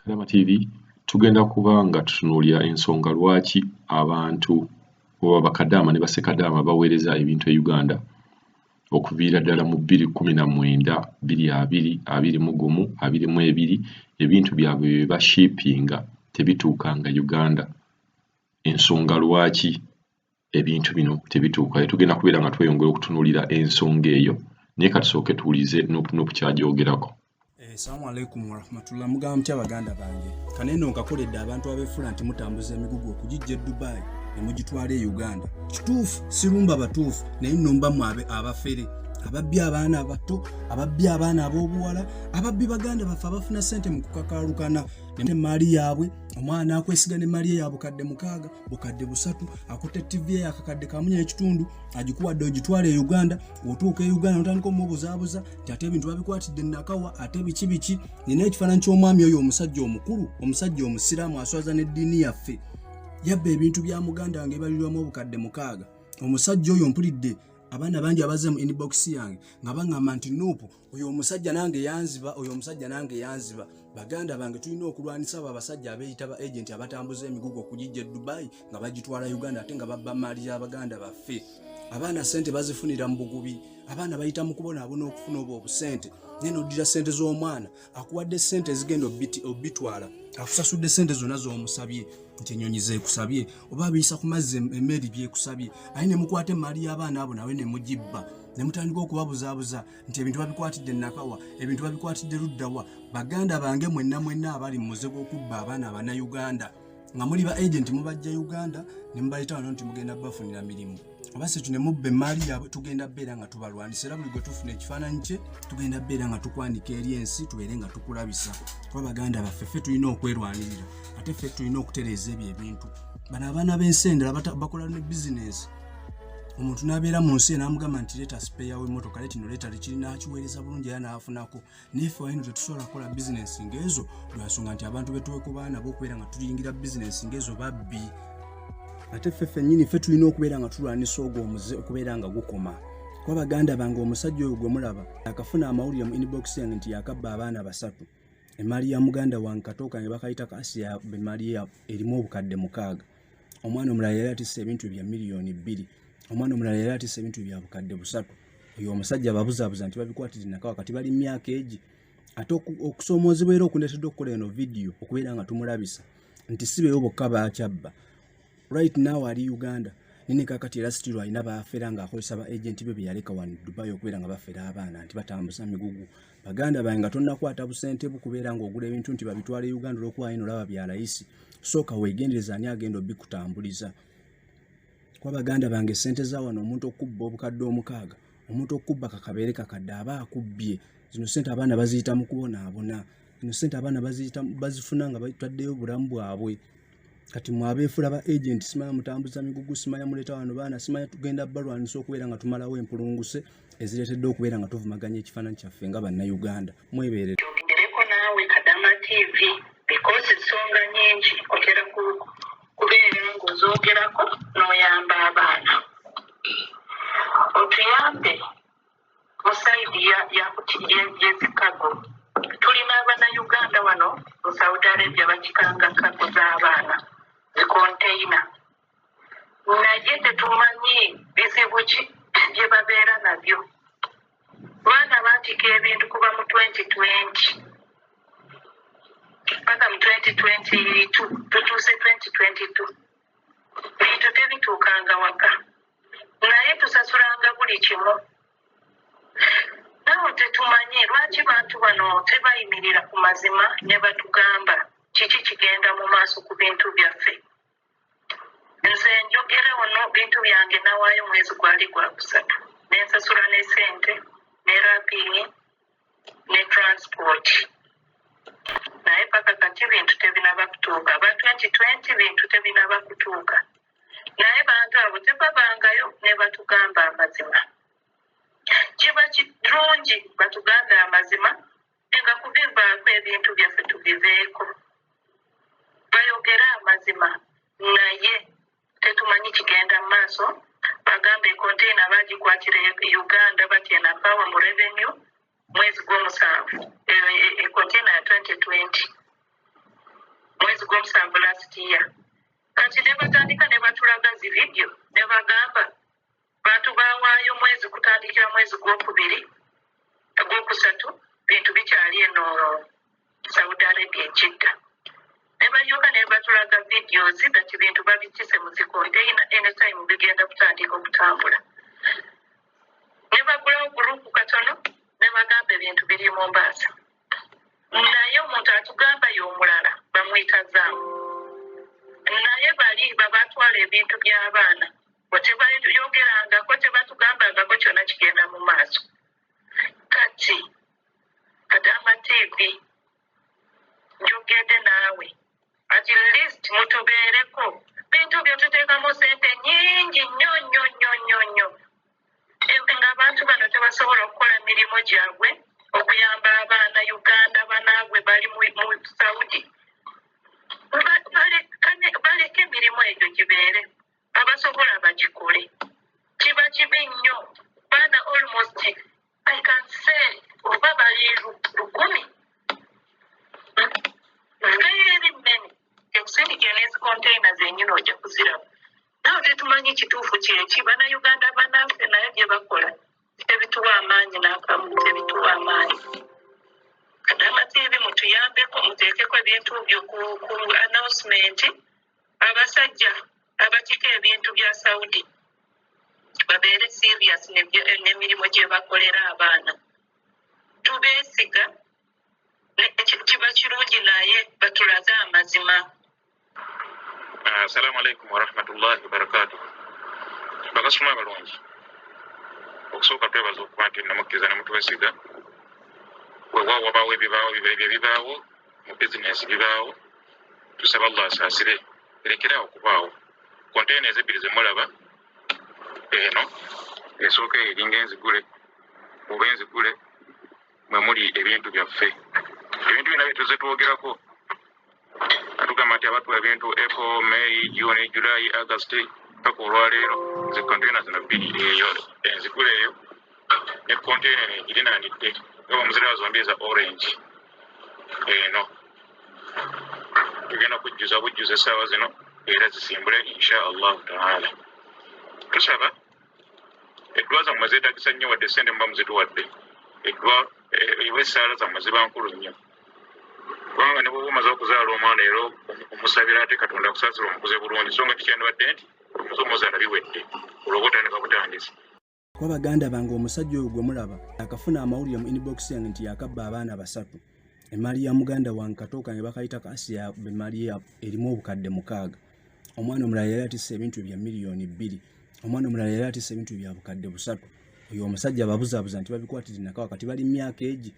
Kadama TV tugenda kuba nga tutunuulira ensonga lwaki abantu oba bakadaama ne bassekadaama baweereza ebintu e Uganda okuviira ddala mu 2019, 2020, 21, 22 ebintu byabwe bye bashippinga tebituukanga Uganda. Ensonga lwaki ebintu bino tebituukayo tugenda kubeera nga tweyongera okutunuulira ensonga eyo naye katusooke tuwulize Nup Nup kyagyogerako. Assalamu alaikum warahmatullah. Mugamba mutya baganda bange? Kaneno nkakoledde abantu abeefula nti mutambuza emigugu okugijja e Dubai ne mugitwala e Uganda. Kituufu sirumba batuufu, naye nnumba mwe abafere, ababbi abaana abato, ababbi abaana ab'obuwala, ababbi baganda baffe abafuna ssente mu kukakaalukana n'emmaali yaabwe. Omwana akwesiga n'emmaali ye ya bukadde 6, bukadde 3, akutte TV ye akakadde kamu n'ekitundu, agikuwadde ogitwala e Uganda. Otuuka e Uganda notandika omubuzaabuza nti ate ebintu babikwatidde Nakawa, ate biki biki. Nina ekifaananyi ky'omwami oyo, omusajja omukulu, omusajja omusiraamu aswaza n'eddiini yaffe. Yabba ebintu bya muganda wange ebalirwamu obukadde 6. Omusajja oyo mpulidde abaana bangi abazze mu inbox yange nga baŋŋamba nti Nuupu, oyo omusajja nange yanziba, oyo omusajja nange yanziba. Baganda bange, tulina okulwanisa abo abasajja abeeyita ba agent abatambuza emigugu okugijja e Dubai nga bagitwala Uganda, ate nga babba maali y'abaganda baffe. Abaana sente bazifunira mu bugubi, abaana bayita mu kubonaabona okufuna obwo obusente, naye noddira sente z'omwana akuwadde sente ezigenda obitwala, akusasudde sente zonna z'omusabye nti ennyonyi zeekusabye oba abiyisa ku mazzi, emmeeri byekusabye, aye ne mukwata emaali y'abaana abo nawe ne mugibba ne mutandika okubabuzaabuza nti ebintu babikwatidde Nakawa, ebintu babikwatidde luddawa. Baganda bange mwenna mwenna abali mu muze gw'okubba abaana Abannayuganda nga muli ba agent, mubajja Uganda ne mubaleta wano nti mugenda bafunira mirimu oba sekyo ne mubba emaali yaabwe, tugenda beera nga tubalwanisa. Era buli gwe tufuna ekifaananyi kye tugenda beera nga tukwanika eri ensi, tubeere nga tukulabisa, kuba baganda baffe ffe tulina okwerwanirira, ate ffe tulina okutereeza ebyo ebintu. Bano abaana b'ensi endala bakola ne bizinesi, omuntu n'abeera mu nsi n'amugamba nti leeta spare w'emmotoka, leeta ino, leeta lekiri, n'akiweereza bulungi era n'afunako. Naye ffe wayino tetusobola kukola bizinesi ng'ezo lwansonga nti abantu betuwekubaana nabo okubeera nga tuliyingira bizinesi ng'ezo babbi. Ate ffe ffennyini ffe tulina okubeera nga tulwanisa ogwo omuze okubeera nga gukoma, kuba baganda bange, omusajja oyo gwe mulaba akafuna amawulire mu inbox yange nti yakabba abaana basatu, emaali ya muganda wange katooka ne bakayita kasi, emaali erimu obukadde 6. Omwana omulala yali atisse ebintu bya miliyoni 2, omwana omulala yali atisse ebintu bya bukadde 3. Oyo omusajja babuzaabuza nti babikwatire Nakawa, kati bali myaka egi. Ate okusoomoozebwa era okundeetedde okukola eno vidiyo okubeera nga tumulabisa nti si beeyo bokka bakyabba. Right now ali Uganda nene kakati, era still alina bafera ng'akozesa ba agent be beyaleka wano Dubai okubeera nga bafera abaana nti batambuza migugu. Baganda bange, nga tonnakwata busente bukubeera ng'ogula ebintu nti babitwale Uganda olw'okuba ino olaba bya layisi, sooka weegendereza ani agenda obikutambuliza, kuba baganda bange, sente za wano omuntu okubba obukadde 6, omuntu okubba kakabeere kakadde, aba akubbye. Zino sente abaana baziyita mu kubonaabona, zino sente abaana baziyita bazifuna nga bataddeyo obulamu bwabwe. Kati mwe abeefula ba agent, simanya mutambuza migugu, simanya muleeta wano baana, simanya, tugenda balwanisa okubeera nga tumalawo empulunguse ezireetedde okubeera nga tuvumaganya ekifaananyi kyaffe nga Bannayuganda. Mwebeere. Twogereko naawe Kadama TV because ensonga nyingi otera kubeera ng'ozoogerako n'oyamba abaana. Otuyambe mu side y'ezi cargo. Tulina Abannayuganda wano mu Saudi Arabia bakikanga cargo z'abaana, zikonteina, naye tetumanyi bizibu ki bye babeera nabyo. Baana baatika ebintu kuva mu 2020 paka mu 2022, tutuuse 2022, bintu tebituukanga waka, naye tusasulanga buli kimu. Naawe tetumanyi lwaki bantu bano tebayimirira ku mazima ne batugamba kiki kigenda mu maaso ku bintu byaffe. Nze njogera wano, bintu byange nawaayo mwezi gwali gwakusatu, nensasula ne sente ne wrapping ne transport, naye paka kati bintu tebinaba kutuuka. Aba 2020 bintu tebinaba kutuuka, naye bantu abo tebabangayo ne batugamba amazima. Kiba kirungi batugambe amazima nga kubivaako ebintu byaffe tubiveeko, bayogere amazima, naye tetumanyi kigenda mu maaso. Bagambe container bagikwatira Uganda batyenakawa mu revenue mwezi gw'omusanvu, container ya 2020. Mwezi gw'omusanvu last year. Kati ne batandika ne batulaga zi video, ne bagamba bantu bawaayo mwezi kutandikira mwezi gwokubiri, gwokusatu, bintu bikyali eno Saudi Arabia e Jidda. Ne balyoka ne batulaga videos that bintu babitise mu zi container, anytime bigenda kutandika okutambula. Ne bagulawo group katono ne bagamba ebintu biri Mombaasa, naye omuntu atugamba y'omulala bamuyita Zaamu, naye bali babatwala ebintu by'abaana bwe tebayogerangako, tebatugambangako kyonna kigenda mu maaso. Kati Kadama TV, njogedde naawe, at least mutubeereko. Bintu byo tuteekamu sente nyingi nnyo nnyo nnyo nnyo nnyo, ng'abantu bano tebasobola okukola mirimu gyabwe okuyamba abaana Uganda banaabwe bali mu Saudi. Baleke emirimu egyo gibeere, abasobola bagikole. Kiba kibi nnyo, baana almost I can say oba bali 1000, very many. Ekusindikira n'ezi container zenyini ojja kuziraba nawe. Tetumanyi kituufu kyeki. Bannayuganda bannaffe naye bye bakola tebituwa amaanyi n'akamu, tebituwa amaanyi. Kadama TV, mutuyambeko, muteekeko ebintu byo ku announcement. Abasajja abatika ebintu bya Saudi babeere serious n'emirimu gye bakolera abaana. Tubeesiga, kiba kirungi, naye batulaze amazima. Assalamu alaikum warahmatullahi wabarakatuh. Bakasitoma abalungi, okusooka twebaza okuba nti namukkiriza ne mutwesiga. Weewaawo wabaawo ebibaawo, ebyo ebibaawo mu bizinesi bibaawo, tusaba Allah asaasire erekeraawo okubaawo. Container ezebbiri zemulaba eno esooka eringa enzigule oba enzigule, mwe muli ebintu byaffe, ebintu byonna bye tuzze twogerako. Atugamba nti abatuwa ebintu April, May, June, July, August paka olwaleero. Zi container zino bbiri, eyo enzigule eyo ne container eno egirinaanidde nga bwemuziraba zombi eza orange eno, tugenda kujjuza bujjuza essaawa zino era zisimbule insha Allahu taala. Tusaba eddwa zammwe zeetagisa nnyo, wadde sente muba muzituwadde, eddwa oba essaala zammwe ziba nkulu nnyo, kubanga ne bwoba omaze okuzaala omwana era omusabira ate Katonda akusaasira omukuze bulungi, so nga tikyandibadde nti omuze omuzaala biwedde, olwo oba otandika butandisi. Kuba baganda bange, omusajja oyo gwe mulaba akafuna amawulire mu inbox yange nti yakabba abaana basatu, emaali ya muganda wange katooka ne bakayita Kasiya, emaali erimu obukadde 6. Omwana omulala yali atisse ebintu bya miliyoni 2, omwana omulala yali atisse ebintu bya bukadde 300. Oyo omusajja babuzaabuza nti babikwatire nakawa, kati bali myaka egi.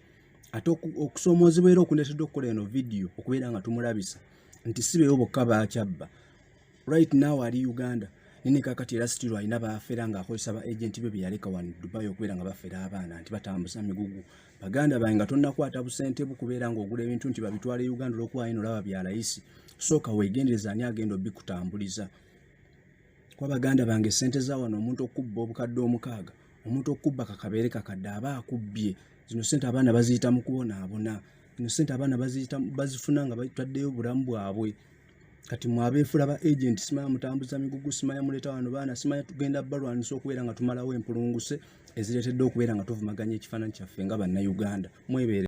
Ate okusoomoozebwa era okundeetedde okukola eno vidiyo okubeera nga tumulabisa nti si beewo bokka bakyabba. Right now ali Uganda nene kakati era still alina bafera ng'akozesa ba agent be beyaleka wano Dubai okubeera nga bafera abaana nti batambuza migugu. Baganda bange, nga tonnakwata busente bukubeera ng'ogula ebintu nti babitwale Uganda olw'okuba eno olaba bya layisi, sooka weegendereza ani agenda obikutambuliza. Kuba baganda bange, sente za wano, omuntu okubba obukadde 6, omuntu okubba kakabeere kakadde, aba akubbye. Zino sente abaana baziyita mu kubonaabona, zino sente abaana baziyita bazifuna nga bataddeyo obulamu bwabwe. Kati mwe abeefula ba agent, simanya mutambuza migugu, simanya muleeta wano baana, simanya tugenda balwanisa okubeera nga tumalawo empulunguse ezireetedde okubeera nga tuvumaganya ekifaananyi kyaffe nga Bannayuganda. Mwebeere.